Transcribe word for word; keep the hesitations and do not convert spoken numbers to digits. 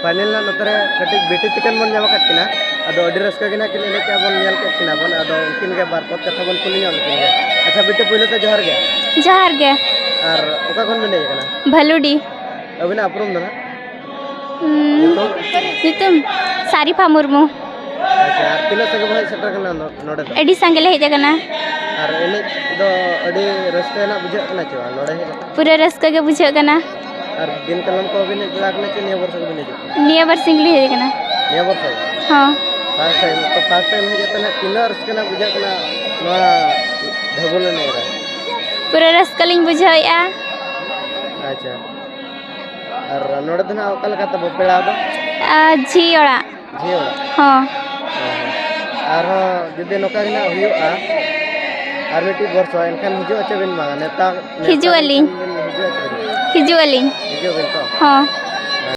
Final ᱨᱮᱱᱟᱜ ᱱᱚᱛᱮ ᱨᱮ ᱠᱟᱹᱴᱤᱡ ᱵᱤᱴᱤ ᱛᱤᱠᱤᱱ ᱵᱚᱱ ᱧᱟᱢ ᱟᱠᱟᱫ ᱠᱤᱱᱟ᱾ ᱟᱫᱚ ᱟᱹᱰᱤ ᱨᱟᱹᱥᱠᱟᱹ ᱜᱮ ᱱᱟᱜ ᱠᱤᱱ ᱮᱱᱮᱡ ᱠᱮᱜᱼᱟ, ᱵᱚᱱ ᱧᱮᱞ ᱠᱮᱫ ᱠᱤᱱᱟ ᱵᱚᱱ᱾ ᱟᱫᱚ ᱩᱱᱠᱤᱱ ᱜᱮ ᱵᱟᱨ ᱯᱚᱫ ᱠᱟᱛᱷᱟ ᱵᱚᱱ ᱠᱩᱞᱤ ᱧᱚᱜ ᱞᱮᱠᱤᱱ ᱜᱮ᱾ ᱟᱪᱪᱷᱟ ᱵᱤᱴᱤ, ᱯᱩᱭᱞᱩ ᱛᱮ ᱡᱚᱦᱟᱨ ᱜᱮ᱾ ᱡᱚᱦᱟᱨ ᱜᱮ᱾ ᱟᱨ ᱚᱠᱟ ᱠᱷᱚᱱ ᱵᱤᱱ ᱦᱮᱡ ᱟᱠᱟᱱᱟ? ᱵᱷᱟᱞᱩᱰᱤ᱾ ᱟᱹᱵᱤᱱᱟᱜ ᱩᱯᱨᱩᱢ ᱫᱚ ᱱᱟᱜ? ᱩᱸ, ᱧᱩᱛᱩᱢ? ᱧᱩᱛᱩᱢ ᱥᱟᱨᱤᱯᱷᱟ ᱢᱩᱨᱢᱩ᱾ ᱟᱪᱪᱷᱟ, ᱟᱨ ᱛᱤᱱᱟᱹᱜ ᱥᱟᱸᱜᱮ ᱵᱚᱱ ᱦᱮᱡ ᱥᱮᱴᱮᱨ ᱠᱟᱱᱟ ᱱᱚ-, ᱱᱚᱰᱮ ᱫᱚ? ᱟᱹᱰᱤ ᱥᱟᱸᱜᱮ ᱞᱮ ᱦᱮᱡ ᱟᱠᱟᱱᱟ᱾ ᱟᱨ ᱮᱱᱮᱡ ᱫᱚ ᱟᱹᱰᱤ ᱨᱟᱹᱥᱠᱟᱹ ᱨᱮᱱᱟᱜ ᱵᱩᱡᱷᱟᱹᱜ ᱠᱟᱱᱟ ᱪᱮ ᱵᱟᱝ ᱱᱚᱰᱮ ᱦᱮᱡ ᱠᱟᱛᱮ? ᱯᱩᱨᱟᱹ ᱨᱟᱹᱥᱠᱟᱹ ᱜᱮ ᱵᱩᱡᱷᱟᱹᱜ ᱠᱟᱱᱟ᱾ ᱟᱨ ᱫᱤᱱ ᱠᱟᱞᱚᱢ ᱠᱚ ᱵᱤᱱ ᱦᱮᱡ ᱵᱟᱲᱟ ᱟᱠᱟᱱᱟ ᱪᱮ ᱱᱤᱭᱟᱹ ᱵᱚᱨᱥᱚ ᱜᱮᱵᱤᱱ ᱦᱤᱡᱩᱜ ᱠᱟᱱᱟ? ᱱᱤᱭᱟᱹ ᱵᱟᱨ ᱥᱤᱝ ᱞᱤᱧ ᱦᱮᱡ ᱟᱠᱟᱱᱟ᱾ ᱱᱤᱭᱟᱹ ᱵᱚᱨᱥᱚ? ᱦᱚᱸ᱾ ᱯᱷᱟᱥᱴ ᱴᱟᱭᱤᱢ, ᱛᱚ ᱯᱷᱟᱥᱴ ᱴᱟᱭᱤᱢ ᱦᱮᱡ ᱠᱟᱛᱮ ᱱᱟᱜ ᱛᱤᱱᱟᱹᱜ ᱨᱟᱹᱥᱠᱟᱹ ᱨᱮᱱᱟᱜ ᱵᱩᱡᱷᱟᱹᱜ ᱠᱟᱱᱟ ᱱᱚᱣᱟ ᱰᱷᱟᱹᱵᱩᱞ ᱮᱱᱮᱡ ᱨᱮ? ᱯᱩᱨᱟᱹ ᱨᱟᱹᱥᱠᱟᱹ ᱞᱤᱧ ᱵᱩᱡᱷᱟᱹᱣᱮᱫᱼᱟ᱾ ᱟᱪᱪᱷᱟ᱾ ᱟᱨ ᱱᱚᱰᱮ ᱫᱚ ᱱᱟᱜ ᱚᱠᱟ ᱞᱮᱠᱟ ᱛᱟᱵᱚ ᱯᱮᱲᱟ ᱫᱚ? ᱟᱨ ᱡᱷᱤ ᱚᱲᱟᱜ᱾ ᱡᱷᱤ ᱚᱲᱟᱜ? ᱦᱚᱸ᱾ ᱦᱚᱸ, ᱦᱚᱸ᱾ ᱟᱨᱦᱚᱸ ᱡᱩᱫᱤ ᱱᱚᱝᱠᱟ ᱜᱮ ᱱᱟᱜ ᱦᱩᱭᱩᱜᱼᱟ ᱟᱨ ᱢᱤᱫᱴᱤᱡ ᱵᱚᱨᱥᱚ, ᱮᱱᱠᱷᱟᱱ ᱦᱤᱡᱩᱜ ᱟᱪᱮ ᱵᱤᱱ ᱵᱟᱝᱟ? ᱱᱮᱣᱛᱟ, ᱱᱮᱣᱛᱟ ᱦᱤᱡᱩᱜ ᱟᱹᱞᱤᱧ᱾ ᱞᱮᱱᱠᱷᱟᱱ ᱵᱤᱱ ᱦᱤᱡᱩᱜ ᱟᱪᱮ ᱵᱤᱱ? ᱦᱤᱡᱩᱜ ᱟᱹᱞᱤᱧ᱾ ᱦᱤᱡᱩᱜ ᱟᱵᱤᱱ ᱛᱚ? ᱦᱚᱸ᱾